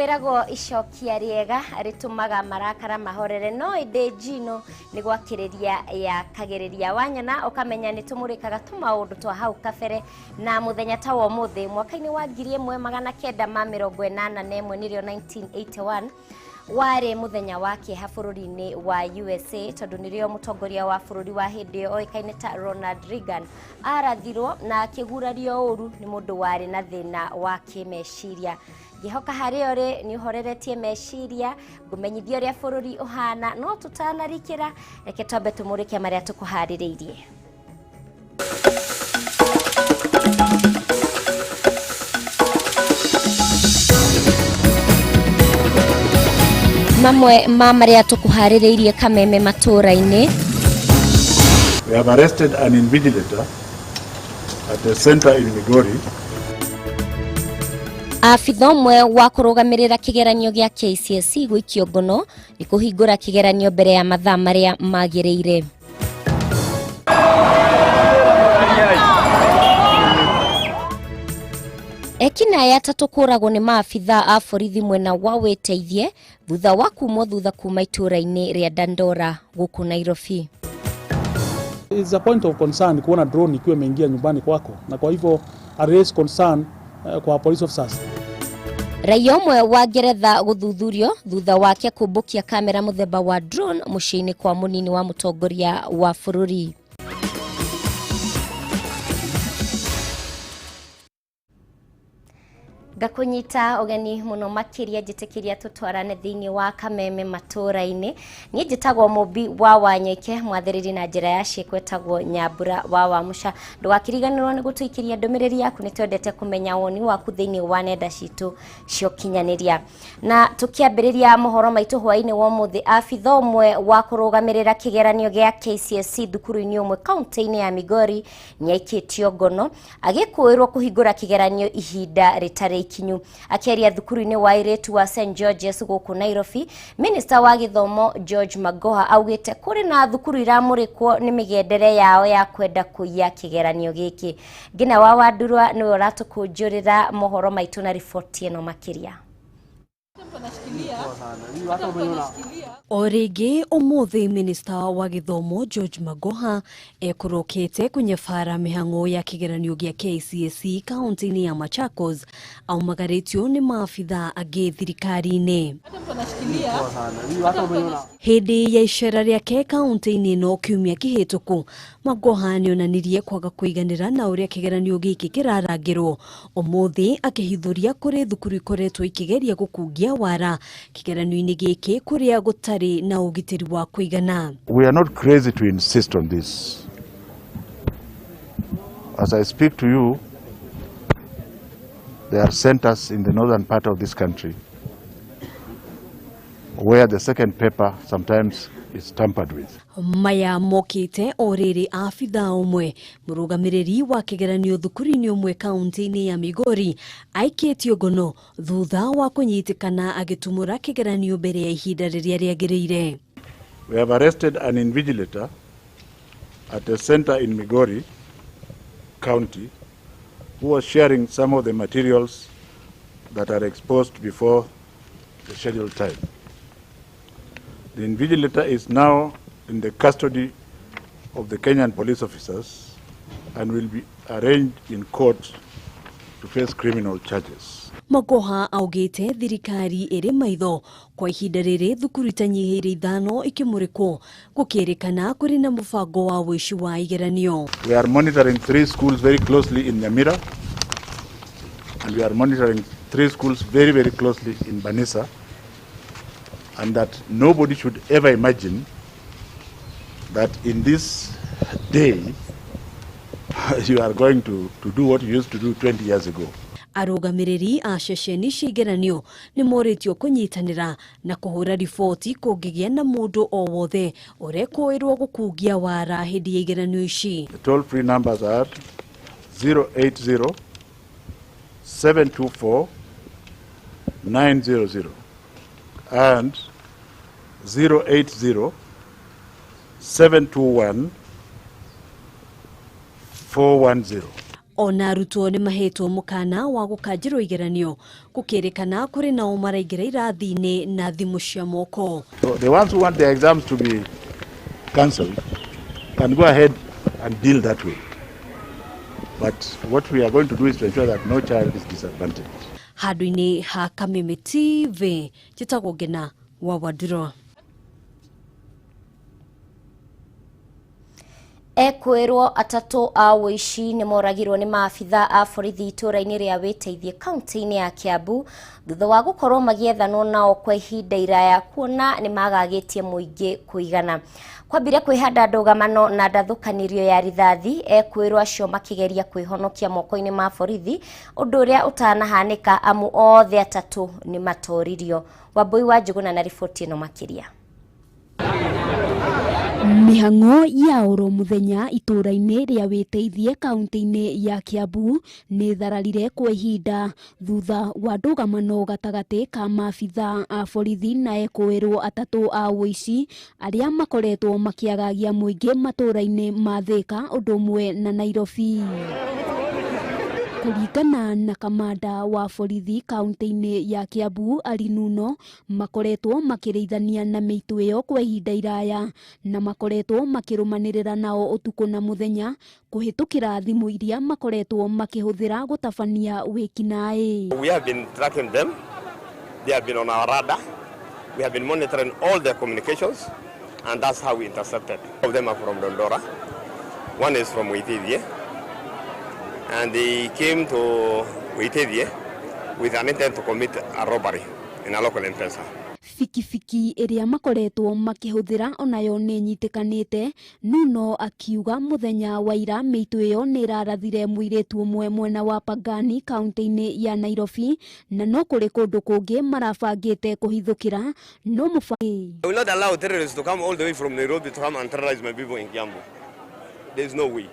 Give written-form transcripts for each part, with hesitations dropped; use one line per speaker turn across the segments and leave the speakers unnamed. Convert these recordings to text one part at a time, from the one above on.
Kwĩragwo icokia rĩega rĩtũmaga marakara mahorere, no ĩndĩ njino nĩ gwakĩrĩria yakagĩrĩria. Wanyona ũkamenya nĩ tũmũrĩkaga tũmaũndũ twa hau kabere. Na mũthenya ta wa ũmũthĩ mwaka-inĩ wa 1981, nĩrĩo 1981, warĩ mũthenya wa kĩeha bũrũri-inĩ wa USA, tondũ nĩrĩo mũtongoria wa bũrũri wa hĩndĩ ĩyo oĩkaine ta Ronald Reagan arathirwo na akĩgurario ũru nĩ mũndũ warĩ na thĩna wa kĩmeciria. Ngĩhoka harĩa ũrĩ nĩ ũhoreretie meciria, ngũmenyithia ũrĩa bũrũri ũhana. No tũtanarikĩra, reke twambe tũmũrĩke marĩa tũkũharĩrĩirie. Mamwe ma marĩa tũkũharĩrĩirie kameme matũũra-inĩ.
We have arrested an invigilator at a center in Migori.
Abitha ũmwe wa kũrũgamĩrĩra kĩgeranio gĩa KCSE gũikio ngono nĩ kũhingũra kĩgeranio mbere ya mathaa marĩa magĩrĩire. Ekinaĩ atatũ kũragwo nĩ maabitha a borithi mwena wa wĩteithie thutha wa kumwo thutha kuma itũũra-inĩ rĩa Dandora gũkũ Nairobi.
It's a point of concern kuona drone ikiwa imeingia nyumbani kwako, na kwa hivyo I raise concern kwa police officers.
Raia ũmwe wa Ngeretha gũthuthurio thutha wake kũmbũkia kamera mũthemba wa drone mũciĩ-inĩ kwa mũnini wa mũtongoria wa bũrũri. Ngakũnyita ũgeni mũno makĩria, njĩtĩkĩria tũtwarane thĩinĩ wa kameme matũũra-inĩ. Niĩ njĩtagwo Mũmbi wa Wanyoike, mwathĩrĩri na njĩra ya ciĩko ĩtagwo Nyambura wa Wamũca. Ndũgakĩriganĩrwo nĩ gũtũikĩria ndũmĩrĩri yaku, nĩ twendete kũmenya woni waku thĩinĩ wa nenda citũ cia ũkinyanĩria. Na tũkĩambĩrĩria mohoro maitũ hwaĩ-inĩ wa ũmũthĩ, abitha ũmwe wa kũrũgamĩrĩra kĩgeranio gĩa KCSE thukuru-inĩ ũmwe kaunti-inĩ ya Migori nĩaikĩtio ngono agĩkũĩrwo kũhingũra kĩgeranio ihinda rĩtarĩ ikinyu. Akĩaria thukuru-inĩ wa airĩtu wa St Georges gũkũ Nairobi, minista wa gĩthomo George Magoha augĩte kũrĩ na thukuru iramũrĩkwo nĩ mĩgendere yao ya kwenda kũiya kĩgeranio gĩkĩ. Ngina wa Wandurwa nĩwe ũratũkũnjũrĩra mohoro maitũ na riboti ĩno makĩria.
O rĩngĩ ũmũthĩ, minista wa gĩthomo George Magoha ekũrokete kũnyabara mĩhang'o ya kĩgeranio gĩa KCSE kaunti-inĩ ya Machakos, aumagarĩtio nĩ maabitha angĩ thirikari-inĩ. Hĩndĩ ya icera rĩake kaunti-inĩ ĩno kiumia kĩhĩtũku, Magoha nĩonanirie kwaga kũiganĩra na ũrĩa kĩgeranio gĩkĩ kĩrarangĩrwo. Ũmũthĩ akĩhithũria kũrĩ thukuru ikoretwo ikĩgeria gũkungia wara kĩgeranio-inĩ gĩkĩ kũrĩa gũtarĩ na ũgitĩri wa kũigana.
We are not crazy to insist on this. As I speak to you, there are centers in the northern part of this country where the second paper sometimes is tampered with.
Maya mokĩte o rĩrĩ abitha ũmwe mũrũgamĩrĩri wa kĩgeranio thukuru-inĩ ũmwe kaunti-inĩ ya Migori aikĩtio ngono thutha wa kũnyitĩkana agĩtumũra kĩgeranio mbere ya ihinda rĩrĩa rĩagĩrĩire.
We have arrested an invigilator at a center in Migori County who was sharing some of the materials that are exposed before the scheduled time. The invigilator is now in the custody of the Kenyan police officers and will be arraigned in court to face criminal charges.
Magoha augĩte thirikari ĩrĩ maitho. Kwa ihinda rĩrĩ thukuru itanyihĩire ithano ikĩmũrĩkwo gũkĩrĩkana kũrĩ na mũbango wa ũici wa igeranio.
We are monitoring three schools very closely in Nyamira, and we are monitoring three schools very, very closely in Banisa, and that nobody should ever imagine that in this day you are going to do what you used to do 20 years ago.
Arũgamĩrĩri a ceceni cia igeranio nĩ morĩtio kũnyitanĩra na kũhũra riboti kũngĩgĩa na mũndũ o wothe ũrekũĩrwo gũkungia wara hĩndĩ ya igeranio ici.
The toll free numbers are 080 724 900 and 080 721 410.
Ona arutwo nĩ mahetwo mũkana wa gũkanjĩrwo igeranio gũkĩrĩkana kũrĩ nao maraingĩra irathi-inĩ na thimũ cia moko.
So the ones who want their exams to be cancelled can go ahead and deal that way. But what we are going to do is to ensure that no child is disadvantaged.
Handũ-inĩ ha Kameme TV, njĩtagwo Ngena wa Wanduro.
Ekwĩrwo atatũ a ũici nĩ moragirwo nĩ maabitha a borithi itũũra-inĩ rĩa Wĩteithie kaunti-inĩ ya Kiambu thutha wa gũkorwo magĩethanwo nao kwa ihinda iraya kuona nĩ magagĩtie mũingĩ kũigana. Kwambire kwĩhanda ndũgamano na ndathũkanĩrio ya rithathi, ekwĩrwo acio makĩgeria kwĩhonokia moko-inĩ ma borithi, ũndũ ũrĩa ũtanahanĩka amu othe atatũ nĩ matoririo. Wambui wa Njũgũna na riboti ĩno makĩria.
Mĩhang'o ya oro mũthenya itũũra-inĩ rĩa Wĩteithie kaunti-inĩ ya Kiambu nĩ thararire kwa ihinda thutha wa ndũgamano gatagatĩ ka maabitha a borithi na ekũĩrwo atatũ a ũici arĩa makoretwo makĩagagia mũingĩ matũũra-inĩ ma Thĩka ũndũ ũmwe na Nairobi. Kũringana na kamanda wa borithi kaunti-inĩ ya Kiambu Ali Nuno, makoretwo makĩrĩithania na mĩitũ ĩyo kwa ihinda iraya na makoretwo makĩrũmanĩrĩra nao ũtukũ na mũthenya kũhĩtũkĩra thimũ iria makoretwo makĩhũthĩra gũtabania wĩkinaĩ.
We have been tracking them. They have been on our radar. We have been monitoring all their communications, and that's how we intercepted. All of them are from Dondora. One is from Witeithie. And they came to Witeithie with an intent to commit a robbery in a local M-Pesa.
Bikibiki ĩrĩa makoretwo makĩhũthĩra onayo nĩ nyitĩkanĩte. Nuno akiuga mũthenya wa ira mĩitũ ĩyo nĩ ĩrarathire mũirĩtu ũmwe mwena wa Pangani kaunti-inĩ ya Nairobi na no kũrĩ kũndũ kũngĩ marabangĩte kũhithũkĩra no
I will not allow terrorists to come all the way from Nairobi to come and terrorize my people in Kiambu. There is no way.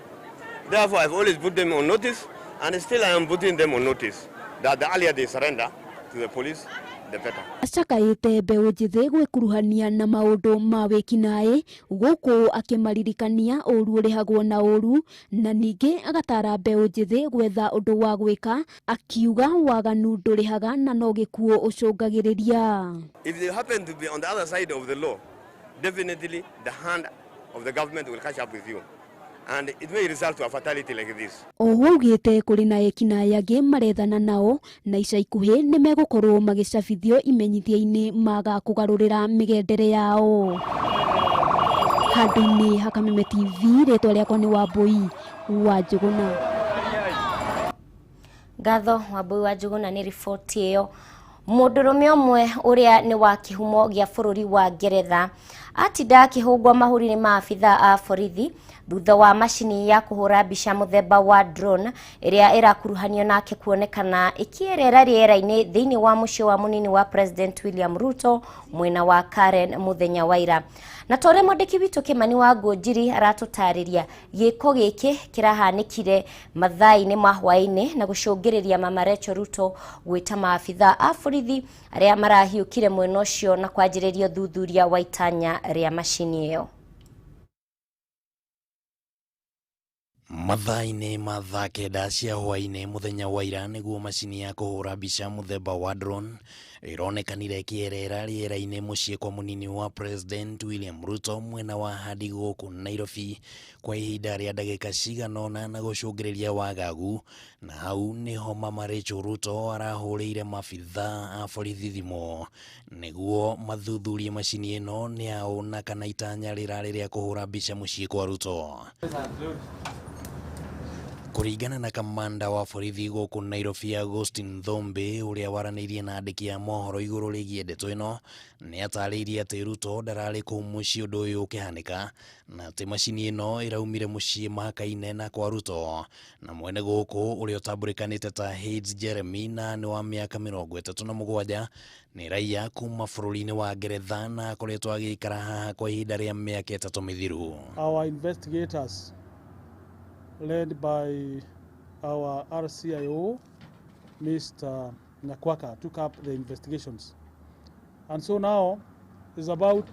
Therefore, I've always put them on notice, and still I am putting them on notice that the earlier they surrender to the police, the better.
Acakaĩte mbeũ njĩthĩ gwĩkuruhania na maũndũ ma wĩkinaĩ gũkũ akĩmaririkania ũru ũrĩhagwo na ũru na ningĩ agatara mbeũ njĩthĩ gwetha ũndũ wa gwĩka akiuga waganu ndũrĩhaga na no gĩkuũ ũcũngagĩrĩria.
If they happen to be on the other side of the law, definitely the hand of the government will catch up with you. And it may result to a fatality like this.
Oho augĩte kũrĩ na ekinaĩ angĩ marethana nao na ica ikuhĩ nĩ megũkorwo magĩcabithio imenyithia-inĩ maga kũgarũrĩra mĩgendere yao. Handũ-inĩ ha Kameme TV, rĩtwa rĩakwa nĩ Wambui wa Njũgũna.
Ngatho Wambui wa Njũgũna nĩ riboti ĩyo. Mũndũrũme ũmwe ũrĩa nĩ wa kĩhumo gĩa bũrũri wa Ngeretha atinda akĩhũngwo mahũri nĩ maabitha a borithi thutha wa macini ya kũhũra mbica mũthemba wa drone ĩrĩa ĩrakuruhanio nake kuonekana ĩkĩerera rĩera-inĩ thĩinĩ wa mũciĩ wa mũnini wa President William Ruto mwena wa Karen mũthenya wa ira. Na ta ũrĩa mwandĩki witũ Kĩmani wa Ngũnjiri aratũtarĩria, gĩko gĩkĩ kĩrahanĩkire mathaa-inĩ ma hwaĩ-inĩ na gũcũngĩrĩria Mama Rachel Ruto gwĩta maabitha a borithi arĩa marahiũkire mwena ũcio na kwanjĩrĩria ũthuthuria wa itanya rĩa macini ĩyo.
Mathaa-inĩ ma thaa kenda cia hwaĩ-inĩ mũthenya wa ira nĩguo macini ya kũhũra mbica mũthemba wa drone ĩronekanire ĩkĩerera rĩera-inĩ mũciĩ kwa mũnini wa President William Ruto mwena wa Handi gũkũ Nairobi kwa ihinda rĩa ndagĩka cigana ũna na gũcũngĩrĩria wagagu, na hau nĩho Mama Rachel Ruto arahũrĩire maabitha a borithi thimũ nĩguo mathuthurie macini ĩno nĩ yaũ na kana itanya rĩrarĩ rĩa kũhũra mbica mũciĩ kwa Ruto. Kũringana na kamanda wa borithi gũkũ Nairobi Augustine Thombe ũrĩa waranĩirie na andĩki a mohoro igũrũ rĩgiĩ ndeto ĩno, nĩ atarĩirie atĩ Ruto ndararĩ kũu mũciĩ ũndũ ũyũ ũkĩhanĩka na atĩ macini ĩno ĩraumire mũciĩ mahakaine na kwa Ruto na mwene gũkũ ũrĩa ũtambũrĩkanĩte ta Hades Jeremy na nĩ wa mĩaka 37 nĩ raia kuma bũrũri-inĩ wa Ngeretha na akoretwo agĩikara haha kwa ihinda rĩa mĩaka 3 mĩthiru.
Our investigators led by our RCIO, Mr. Nyakwaka, took up the investigations. And so now it's about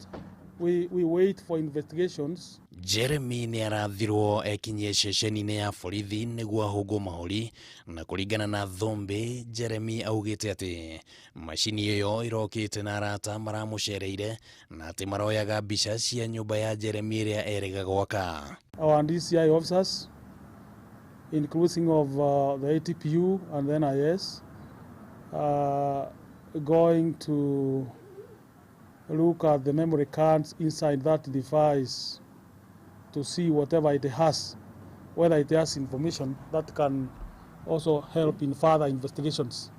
We wait for investigations.
Jeremy nĩ arathirwo ekinyie ceceni-inĩ ya borithi nĩguo ahũngwo mahũri, na kũringana na Thũmbĩ, Jeremy augĩte atĩ macini ĩyo ĩrokĩte na arata maramũcereire na atĩ maroyaga mbica cia nyũmba ya Jeremy ĩrĩa erĩga gwaka.
Our DCI officers, including of the ATPU and the NIS, going to look at the memory cards inside that device to see whatever it has, whether it has information that can also help in further investigations.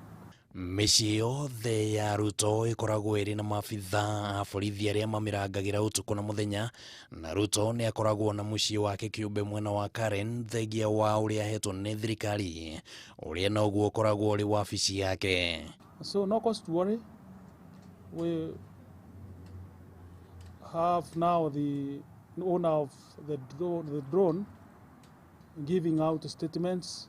Mĩciĩ yothe ya Ruto ĩkoragwo ĩrĩ na maabitha a borithi arĩa mamĩrangagĩra ũtukũ na mũthenya, na Ruto nĩ akoragwo na mũciĩ wake kĩũmbe mwena wa Karen, thengia wa ũrĩa ahetwo nĩ thirikari, ũrĩa noguo ũkoragwo ũrĩ wabici yake.
So no cause to worry. We have now the owner of the drone giving out statements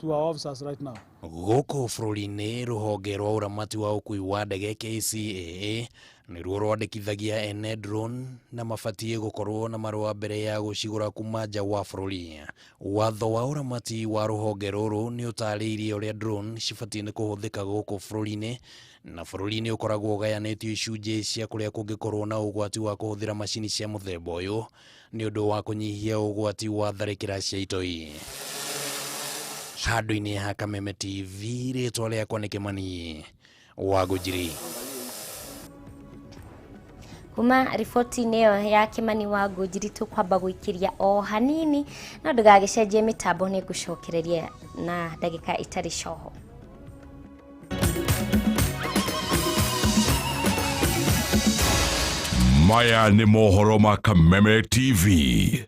to our officers right now.
Gũkũ bũrũri-inĩ, rũhonge rwa ũramati wa ũkui wa ndege KCAA nĩruo rwandĩkithagia ene drone na mabatiĩ gũkorwo na marũa mbere ya gũcigũra kuma nja wa bũrũri. Watho wa ũramati wa rũhonge rũrũ nĩ ũtarĩirie ũrĩa drone cibatiĩ nĩ kũhũthĩka gũkũ bũrũri-inĩ, na bũrũri nĩ ũkoragwo ũgayanĩtio icunjĩ cia kũrĩa kũngĩkorwo na ũgwati wa kũhũthĩra macini cia mũthemba ũyũ nĩ ũndũ wa kũnyihia ũgwati wa tharĩkĩra cia itoi. Handũ-inĩ ha Kameme TV, rĩtwa rĩakwa nĩ Kĩmani wa Ngũnjiri.
Kuma riboti-inĩ ĩyo ya Kĩmani wa Ngũnjiri tũkwamba gũikĩria o hanini, no ndũgagĩcenjie mĩtambo, nĩ ngũcokereria na ndagĩka itarĩ coho.
Maya nĩ mohoro ma Kameme TV.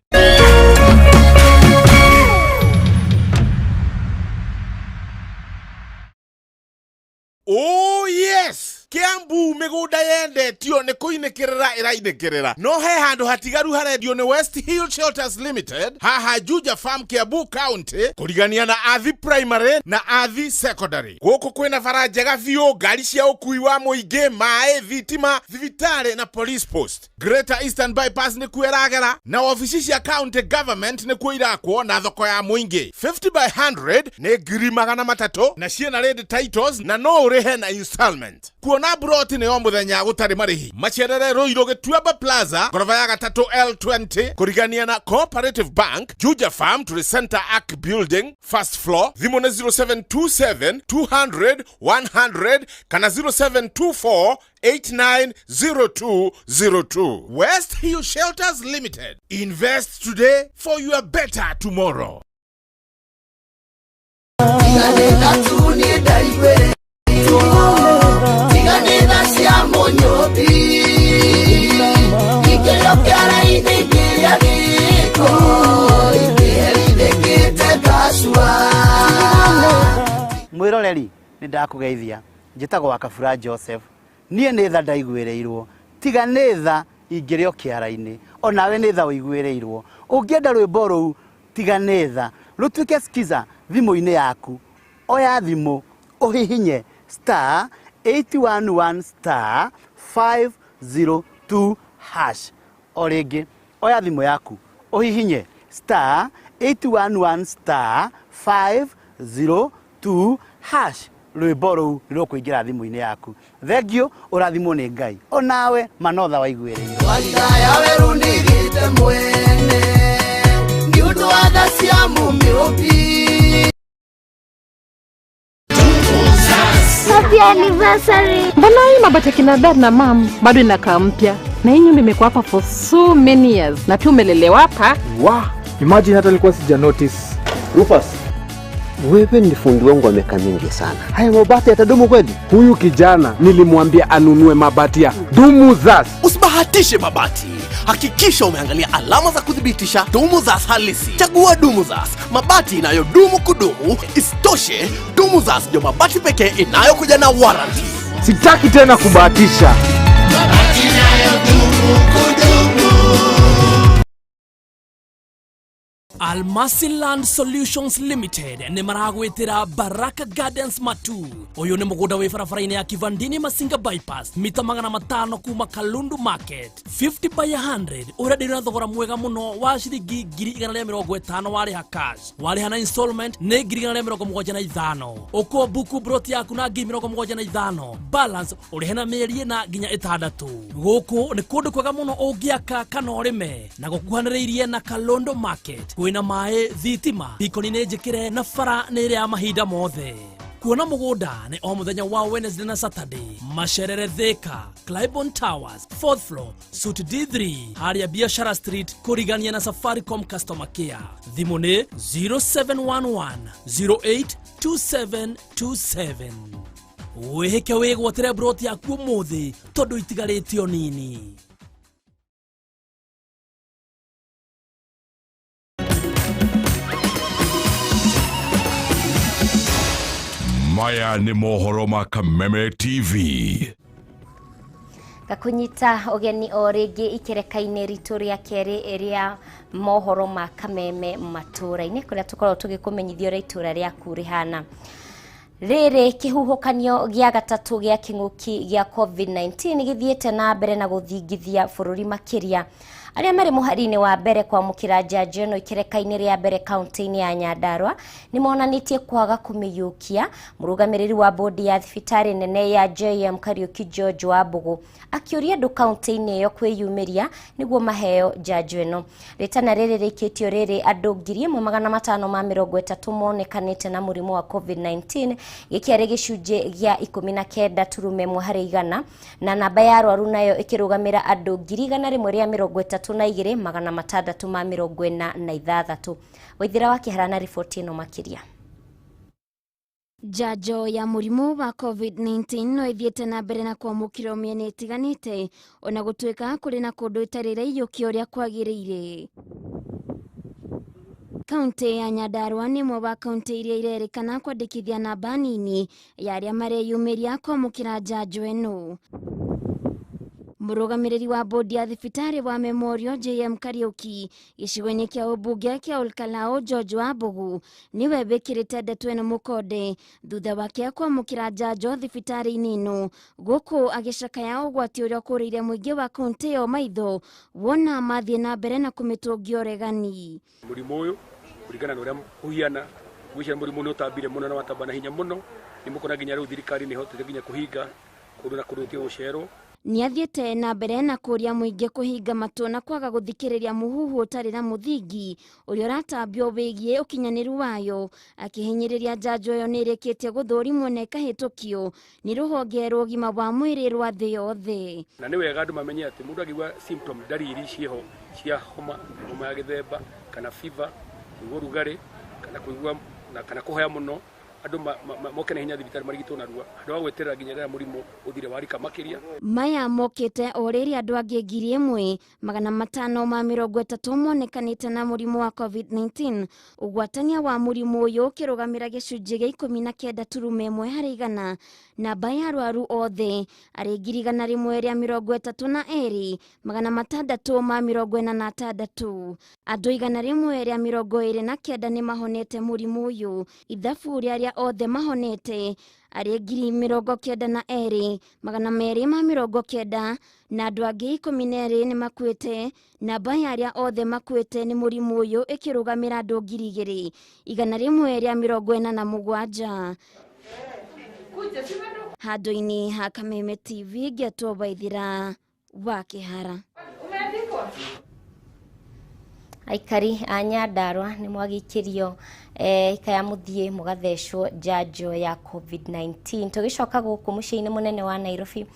Oh yes, Kiambu mĩgũnda yendetio nĩ kũinĩkĩrĩra ĩrainĩkĩrĩra, no he handũ hatigaru harendio nĩ West Hill Shelters Limited haha Juja Farm, Kiambu County, kũrigania na Athi Primary na Athi Secondary. Gũkũ kwĩna bara njega biũ, ngari cia ũkui wa mũingĩ, maĩ, thitima, thibitarĩ na police post. Greater Eastern Bypass nĩkuo ĩragera, na wabici cia county government nĩkuo irakwo, na thoko ya mũingĩ. 50 by 100 nĩ 300,000 na ciĩna ready titles na no ũrĩhe na installment. Kuona broti nĩ o mũthenya gũtarĩ marĩhi. Macerere Ruiru Gĩtuamba Plaza, ngoroba ya gatatũ L20, kũrigania na Cooperative Bank, Juja Farm to the Center Arc Building, first floor. Thimũ nĩ 0727 200 100 kana 0724 890202. West Hill Shelters Limited. Invest today for your better tomorrow.
Tiganĩra tu niĩ ndaiguĩrĩirwo, tiganĩra cia mũnyũmbi, ingĩrĩo kĩara-inĩ, ingĩrĩa gĩko, ingĩherithĩkĩte ngacua.
Mwĩroreri, nĩ ndakũgeithia. Njĩtagwo wa Kabura Joseph. Niĩ nĩ tha ndaiguĩrĩirwo, tiga nĩ tha ingĩrĩo kĩara-inĩ. Onawe nĩ tha ũiguĩrĩirwo. Ũngĩenda rwĩmbo rũu tiga nĩ tha rũtuĩke skiza thimũ-inĩ yaku, oya thimũ ũhihinye *811*502#. O rĩngĩ, oya thimũ yaku ũhihinye *811*502#. Rwĩmbo rũu nĩ rũkũingĩra thimũ-inĩ yaku. Thengiũ, ũrathimwo nĩ Ngai. Onawe manotha waiguĩrĩirwo.
Warira ya werũ nĩgĩte mwene nĩ ũndũ wa tha cia mũmĩũmbi.
Happy anniversary.
Mbona hii mabati ya kina dad na mum bado inakaa mpya, na hii nyumba imekuwa hapa for so many years, na pia umelelewa hapa.
Wa, imagine hata nilikuwa sija notice.
Rufus, wewe ni fundi wangu wa miaka mingi sana. Haya mabati yatadumu kweli?
Huyu kijana nilimwambia anunue mabati ya Dumu Zas.
Usibahatishe mabati. Hakikisha umeangalia alama za kuthibitisha Dumuzas halisi. Chagua Dumuzas, mabati inayodumu kudumu. Isitoshe, Dumuzas ndio mabati pekee inayokuja na warranty.
Sitaki tena kubahatisha.
Mabati inayodumu kudumu.
Almasi Land Solutions Limited nĩ maragwĩtĩra Baraka Gardens Matu. Ũyũ nĩ mũgũnda wĩ barabara-inĩ ya Kivandini Masinga Bypass, mita 500 kuma Kalundu Market, 50 by 100, ũrenderio na thogora mwega mũno wa ciringi 150,000 warĩha cash. Warĩha na installment nĩ 175,000. Ũkũ buku broti yaku na 75,000, balance ũrĩhe na mĩeri 4 nginya 6. Gũkũ nĩ kũndũ kwega mũno ũngĩaka kana ũrĩme, na gũkuhanĩrĩirie na Kalundu Market. Kwĩna maĩ, thitima, ikoni nĩ njĩkĩre na bara nĩ ĩrĩa ya mahinda mothe. Kuona mũgũnda nĩ o mũthenya wa Wednesday na Saturday. Macerere Thika, Clibon Towers, 4th floor, Suite D3, harĩa Biashara Street, kũrigania na Safaricom Customer Care. Thimũ nĩ 0711 082727. Wĩhĩke wĩgwatĩre broti yaku ũmũthĩ tondũ itigarĩte o nini.
Maya nĩ mohoro ma Kameme TV.
Gakunyita ũgeni o rĩngĩ ikereka-inĩ ritũ rĩa kerĩ rĩa mohoro ma Kameme matũũra-inĩ, kũrĩa tũkoragwo tũgĩkũmenyithia ũrĩa itũũra rĩaku rĩhana. Rĩrĩ kĩhuhũkanio gĩa gatatũ gĩa kĩng'ũki gĩa COVID-19 gĩthiĩte na mbere na gũthingithia bũrũri makĩria. Arĩa marĩ mũhari-inĩ wa mbere kwamũkĩra njanjo ĩno ikereka-inĩ rĩa mbere kaunti-inĩ ya Nyandarua nĩ monanĩtie kwaga kũmĩiyũkia. Mũrũgamĩrĩri wa bodi ya thibitarĩ nene ya JM Kariuki George Wambugu akĩũria andũ kaunti-inĩ ĩyo kwĩyumĩria nĩguo maheo njanjo ĩno. Rĩtana rĩrĩ rĩikĩtio rĩrĩ andũ 1530 monekanĩte na mũrimũ wa COVID-19, gĩkĩarĩ gĩcunjĩ gĩa 19.1 harĩ igana, na namba ya arwaru nayo ĩkĩrũgamĩra andũ 132,646. Waithira wa Kĩhara na riboti ĩno makĩria.
Njanjo ya mũrimũ wa COVID-19 no ĩthiĩte na mbere na kwamũkĩrwo mĩena ĩtiganĩte, ona gũtuĩka kũrĩ na kũndũ ĩtarĩ ĩraiyũkio ũrĩa kwagĩrĩire. Kaunti ya Nyandarua nĩ ĩmwe wa kaunti iria irerĩkana kwandĩkithia namba nini ya arĩa mareyumĩria kwamũkĩra njanjo ĩno. Mũrũgamĩrĩri wa bodi ya thibitarĩ wa Memorial JM Kariuki gĩcigo-inĩ kĩa ũmbunge kĩa Olkalou George Wambugu nĩwe wĩkĩrĩte ndeto ĩno mũkonde thutha wake kwamũkĩra njanjo thibitarĩ-inĩ ĩno, gũkũ agĩcakaya ũgwati ũrĩa ũkũrĩire mũingĩ wa kaunti ĩyo maitho wona mathiĩ na mbere na kũmĩtũngia ũregani.
Mũrimũ ũyũ kũringana na ũrĩa ũhiana, gwĩciria mũrimũ nĩ ũtambire mũno na watamba na hinya mũno, nĩ mũkona nginya rĩu thirikari nĩ ĩhotete nginya kũhinga kũndũ na kũndũ gũtige gũcerwo.
Nĩathiĩte na mbere na kũria mũingĩ kũhinga matũ na kwaga gũthikĩrĩria mũhuhu ũtarĩ na mũthingi ũrĩa ũratambio wĩgiĩ ũkinyanĩru wayo, akĩhinyĩrĩria njanjo ĩyo nĩ ĩrĩkĩtie gũthũrimwo na ĩkahĩtũkio nĩ rũhonge rwa ũgima wa mwĩrĩ rwa thĩ yothe.
Na nĩ wega andũ mamenye atĩ mũndũ angĩigua symptom, ndariri ciĩho cia homa, homa ya gĩthemba kana fever, kũigua ũrugarĩ kana kũigua kana kũhaya mũno, andũ moke na hinya thibitarĩ marigitwo narua handũ ha gweterera nginya rĩrĩa mũrimũ ũthire warika makĩria.
Maya mokĩte o rĩrĩa andũ angĩ 1530 monekanĩte na mũrimũ wa COVID-19, ũgwatania wa mũrimũ ũyũ ũkĩrũgamĩra gĩcunjĩ gĩa 19.1 harĩ igana. Namba ya arwaru othe arĩ 132,646. Andũ 129 nĩ mahonete mũrimũ ũyũ, ithabu rĩa arĩa othe mahonete arĩ 92,290 na andũ angĩ 12 nĩ makuĩte. Namba ya arĩa othe makuĩte nĩ mũrimũ ũyũ ĩkĩrũgamĩra andũ 2,147. Handũ-inĩ ha Kameme TV ngĩatwo Waithira wa Kĩhara.
Aikari a Nyandarua nĩ mwagĩikĩrio ikaya mũthiĩ mũgathecwo njanjo ya COVID-19. Tũgĩcoka gũkũ mũciĩ-inĩ mũnene wa Nairobi,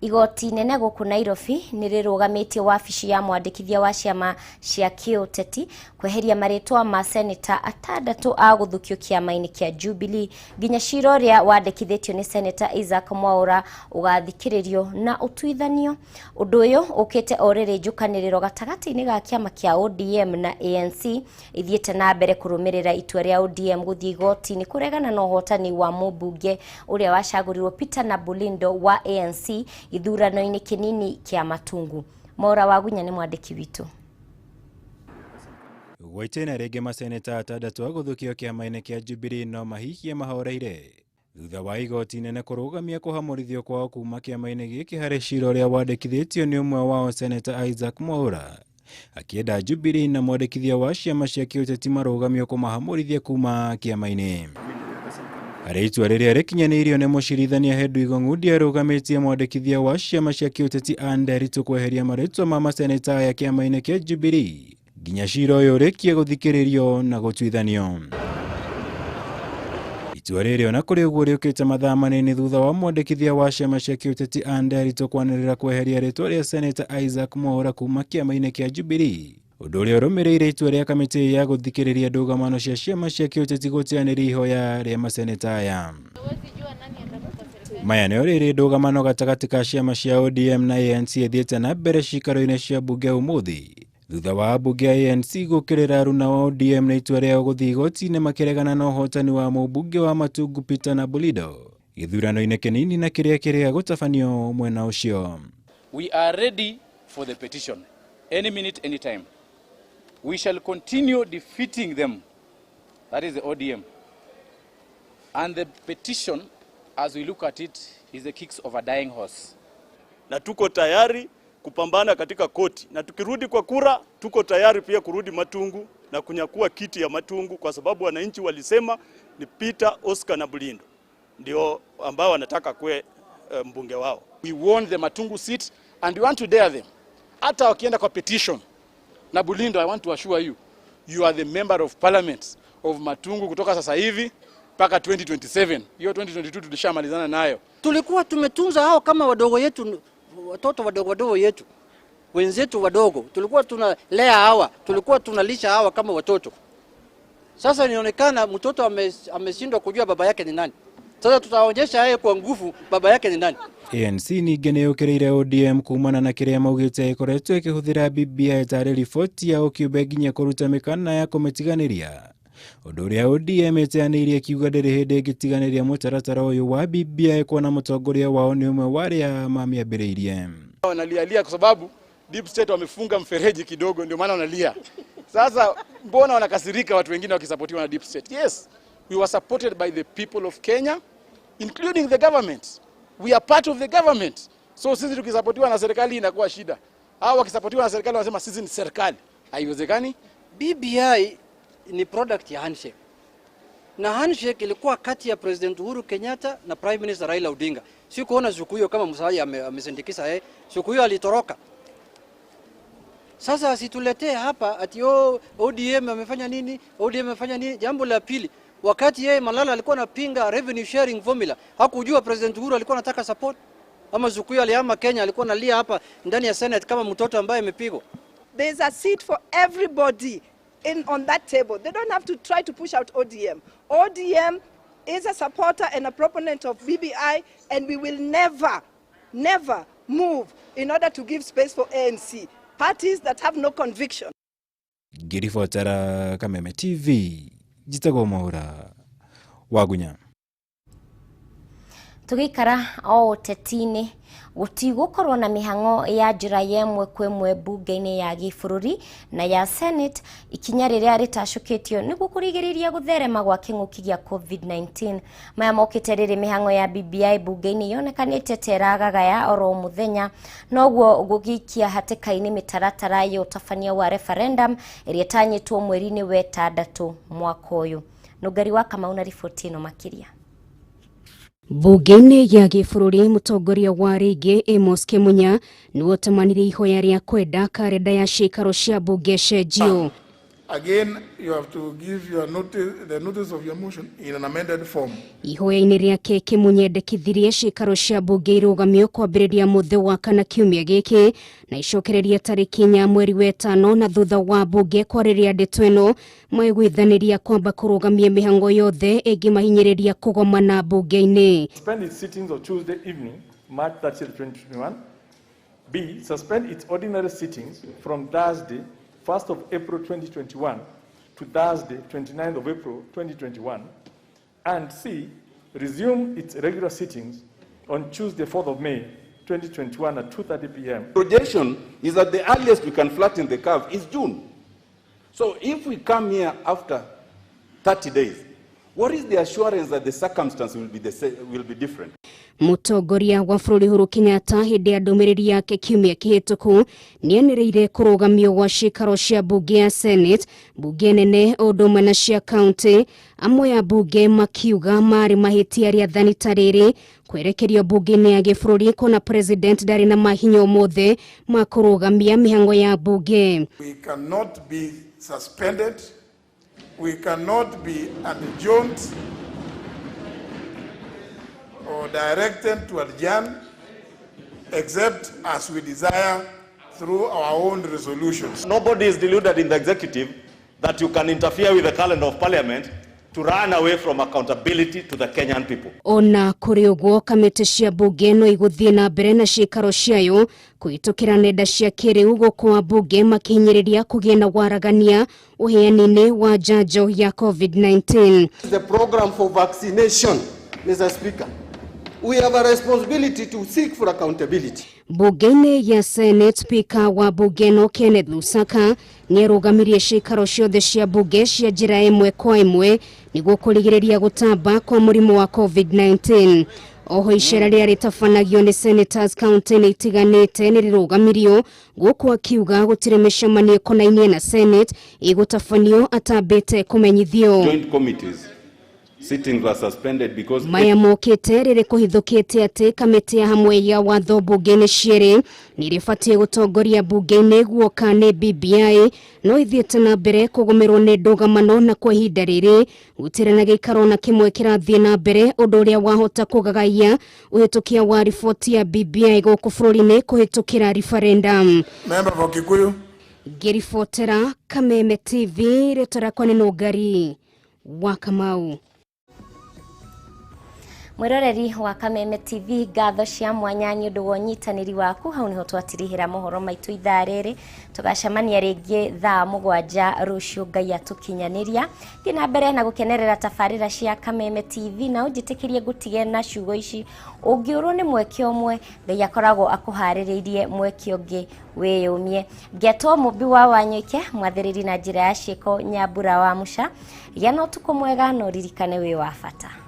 igoti nene gũkũ Nairobi nĩ rĩrũgamĩtie wabici ya mwandĩkithia wa ciama cia kĩũteti kweheria marĩtwa ma seneta 6 a gũthukio kĩama-inĩ kĩa Jubilee nginya cira ũrĩa wandĩkithĩtio nĩ seneta Isaac Mwaura ũgathikĩrĩrio na ũtuithanio. Ũndũ ũyũ ũkĩte o rĩrĩ njũkanĩrĩro gatagatĩ-inĩ ga kĩama kĩa ODM na ANC ithiĩte na mbere kũrũmĩrĩra itua rĩa ODM gũthiĩ igoti-inĩ kũregana na ũhotani wa mũmbunge ũrĩa wacagũrirwo Peter Nabulindo wa ANC ithurano-inĩ kĩnini kĩa Matungu. Mwaura wa Gunya nĩ mwandĩki witũ.
Gwa itĩna rĩngĩ maseneta atandatũ a gũthukio kĩama-inĩ kĩa Jubilee no mahihie mahoreire thutha wa igoti inene kũrũgamia kũhamũrithio kwao kuma kĩama-inĩ gĩkĩ harĩ cira ũrĩa wandĩkithĩtio nĩ ũmwe wao Seneta Isaac Mwaura akĩenda Jubilee na mwandĩkithia wa ciama cia kĩũteti marũgamio kũmahamũrithia kuma kĩama-inĩ. Harĩ itua rĩrĩa rĩkinyanĩirio nĩ mũcirithania Hedwig Ong'undi arũgamĩtie mwandĩkithia wa ciama cia kĩũteti Anne Nderitu kweheria marĩtwa ma maseneta aya kĩama-inĩ kĩa Jubilee nginya cira ũyũ ũrĩkie gũthikĩrĩrio na gũtuithanio. Itua rĩrĩ ona kũrĩ ũguo rĩũkĩte mathaa manini thutha wa mwandĩkithia wa ciama cia kĩũteti Anne Nderitu kwanĩrĩra kweheria rĩtwa rĩa Seneta Isaac Mwaura kuma kĩama-inĩ kĩa Jubilee, ũndũ ũrĩa ũrũmĩrĩire itua rĩa kamĩtĩ ya gũthikĩrĩria ndũgamano cia ciama cia kĩũteti gũteanĩria ihoya rĩa maseneta aya. Maya nĩo rĩrĩ ndũgamano gatagatĩ ka ciama cia ODM na ANC ĩthiĩte na mbere ciikaro-inĩ cia mbunge ũmũthĩ thutha wa ambunge a ANC gũkĩrĩra aruna wa ODM na itua rĩao gũthiĩ igoti-inĩ makĩregana na ũhotani wa mũmbunge wa Matungu Peter Nabulido gĩthurano-inĩ kĩnini na kĩrĩa kĩrĩa gũtabanio mwena ũcio.
We are ready for the petition any minute, any time. We shall continue defeating them, that is the ODM. And the petition, as we look at it, is the kicks of a dying horse.
Na tuko tayari kupambana katika koti, na tukirudi kwa kura tuko tayari pia kurudi Matungu na kunyakua kiti ya Matungu, kwa sababu wananchi walisema ni Peter Oscar Nabulindo ndio ambao wanataka kuwe mbunge wao.
We won the Matungu seat and we want to dare them. Hata wakienda kwa petition Nabulindo, I want to assure you, you are the member of parliament of Matungu kutoka sasa hivi mpaka 2027. Hiyo 2022 tulishamalizana nayo.
Tulikuwa tumetunza hao kama wadogo yetu, watoto wadogo wadogo yetu, wenzetu wadogo. Tulikuwa tunalea hawa, tulikuwa tunalisha hawa kama watoto. Sasa inaonekana mtoto ameshindwa kujua baba yake ni nani. Sasa tutaonyesha yeye kwa nguvu baba yake ni nani.
ANC ningĩ nĩ yũkĩrĩire ODM kumana na kĩrĩa maugĩte ĩkoretwo ĩkĩhũthĩra BBI tarĩ riboti yao kĩũmbe nginya kũruta mĩkana ya kũmĩtiganĩria, ũndũ ũrĩa ODM ĩteanĩirie ĩkiuga ndĩrĩ hĩndĩ ĩngĩtiganĩria mũtaratara ũyũ wa BBI kuona mũtongoria wao nĩ ũmwe wa arĩa mamĩambĩrĩirie.
Wanalialia kwa sababu deep state wamefunga mfereji kidogo, ndio maana wanalia. Sasa mbona wanakasirika watu wengine wakisapotiwa na deep state? Yes, we were supported by the people of Kenya, including the government. We are part of the government. So sisi tukisapotiwa na serikali inakuwa shida. Hao wakisapotiwa na serikali wanasema sisi ni serikali. Haiwezekani.
BBI ni product ya handshake. Na handshake ilikuwa kati ya President Uhuru Kenyatta na Prime Minister Raila Odinga. Sikuona siku hiyo kama Musalia amesindikisa yeye. Siku hiyo alitoroka. Sasa asituletee hapa ati ODM amefanya nini? ODM amefanya nini? Jambo la pili, wakati yeye Malala alikuwa anapinga revenue sharing formula, hakujua President Uhuru alikuwa anataka support. Ama siku hiyo alihama Kenya, alikuwa analia hapa ndani ya Senate kama mtoto ambaye amepigwa.
There's a seat for everybody on that table. They don't have to try to push out ODM. ODM is a supporter and a proponent of BBI, and we will never, never move in order to give space for ANC. Parties that have no conviction.
Ngĩribotera Kameme TV, njĩtagwo Mwaura Wagunya.
Tũgĩikara o ũteti-inĩ, gũtigũkorwo na mĩhang'o ya njĩra ya ĩmwe kwa ĩmwe mbunge-inĩ ya gĩbũrũri na ya Senate, ikinya rĩrĩa rĩtacũkĩtio nĩguo kũrigĩrĩria gũtherema gwa kĩng'ũki gĩa COVID-19. Maya mokĩte rĩrĩ mĩhang'o ya BBI mbunge-inĩ yonekanĩte ta ĩragagaya oro mũthenya, noguo gũgĩikia hatĩka-inĩ mĩtaratara ya ũtabania wa referendum ĩrĩa ĩtanyĩtwo mweri-inĩ wa ĩtandatũ mwaka ũyũ. Nũngari wa Kamau na riboti ĩno makĩria.
Mbunge-inĩ ya gĩbũrũri mũtongoria wa rĩngĩ Amos Kĩmunya nĩwe ũtamanire ihoya rĩa kwenda karenda ya ciikaro cia mbunge cenjio.
Again, you have to give your notice, the notice of your motion in an amended form.
Ihoya-inĩ rĩake Kĩmunya endekithirie ciikaro cia mbunge irũgamio kwambĩrĩria mũthĩ wa kana kiumia gĩkĩ na icokererie tarĩki 4 mweri wa 5 na thutha wa mbunge kwarĩrĩria ndeto ĩno maiguithanĩria kwamba kũrũgamia mĩhang'o yothe ĩngĩmahinyĩrĩria kũgomana mbunge-inĩ.
Suspend its sittings of Tuesday evening, March 30, 2021. B. Suspend its ordinary sittings from Thursday, 1st of April 2021 to Thursday, 29th of April 2021, and C, resume its regular sittings on Tuesday, 4th of May 2021 at 2:30 p.m.
Projection is that the earliest we can flatten the curve is June.
So if we come here after 30 days, what is the assurance that the circumstance will be, the will be different?
Mũtongoria wa bũrũri Uhuru Kenyatta hĩndĩ ya ndũmĩrĩri yake kiumia kĩhĩtũku nĩanĩrĩire kũrũgamio gwa ciikaro cia mbunge ya Senate, mbunge nene o ũndũ ũmwe na cia kaunti. Amwe a mbunge makiuga marĩ mahĩtia rĩathani ta rĩrĩ kwerekerio mbunge-inĩ ya gĩbũrũri kuona president ndarĩ na mahinya ũmũthĩ ma kũrũgamia mĩhang'o ya mbunge.
We cannot be suspended. We cannot be adjourned or directed to adjourn except as we desire through our own resolutions.
Nobody is deluded in the executive that you can interfere with the calendar of parliament to run away from accountability to the Kenyan people.
Ona kũrĩ ũguo kamĩtĩ cia mbunge no igũthiĩ na mbere na ciikaro ciayo kũhĩtũkĩra nenda cia kĩrĩu gũkũ ambunge makĩhinyĩrĩria kũgĩa na waragania ũheani-inĩ wa njanjo ya COVID-19.
The program for vaccination, Mr. Speaker. We have a responsibility to seek for accountability.
Mbunge-inĩ ya Senate, Speaker wa mbunge ĩno Kenneth Lusaka nĩarũgamirie ciikaro ciothe cia mbunge cia njĩra ĩmwe kwa ĩmwe nĩguo kũrigĩrĩria gũtamba kwa mũrimũ wa COVID-19. Oho icera rĩrĩa rĩtabanagio nĩ senators kaunti-inĩ itiganĩte nĩrĩrũgamirio gũkũ akiuga gũtirĩ mĩcemanio ĩkonainie na Senate ĩgũtabanio atambĩte kũmenyithio.
Joint committees sittings were suspended because
Maya mokĩte rĩrĩ kũhithũkĩte atĩ kamĩtĩ ya hamwe ya watho mbunge-inĩ cierĩ nĩrĩbatiĩ gũtongoria mbunge-inĩ guoka nĩ BBI no ithiĩte na mbere kũgũmĩrwo nĩ ndũgamano na kwa ihinda rĩrĩ gũtirĩ na gĩikaro na kĩmwe kĩrathiĩ na mbere ũndũ ũrĩa wahota kũgagaia ũhĩtũkia wa riboti ya BBI gũkũ bũrũri-inĩ kũhĩtũkĩra referendum.
Member for Kikuyu.
Ngĩribotera Kameme TV rĩtwa rĩakwa nĩ Nũngari wa Kamau.
Mwiroreri wa Kameme TV, ngatho cia mwanya nĩ ũndũ wa ũnyitanĩri waku. Hau niho twatirihĩra mohoro maitũ ithaa rĩrĩ. Tũgacemania rĩngĩ thaa 7 rũciũ Ngai atũkinyanĩria. Thiĩ na mbere na gũkenerera tabarĩra cia Kameme TV na ũnjĩtĩkĩrie ngũtige na ciugo ici: ũngĩũrwo nĩ mweke ũmwe, Ngai akoragwo akũharĩrĩirie mweke ũngĩ, wĩyũmie. Ngetwo Mũmbi wa Wanyoike, mwathĩrĩri na njĩra ya ciĩko Nyambura wa Muca. Gĩa na ũtukũ mwega na ũririkane wĩ wa bata.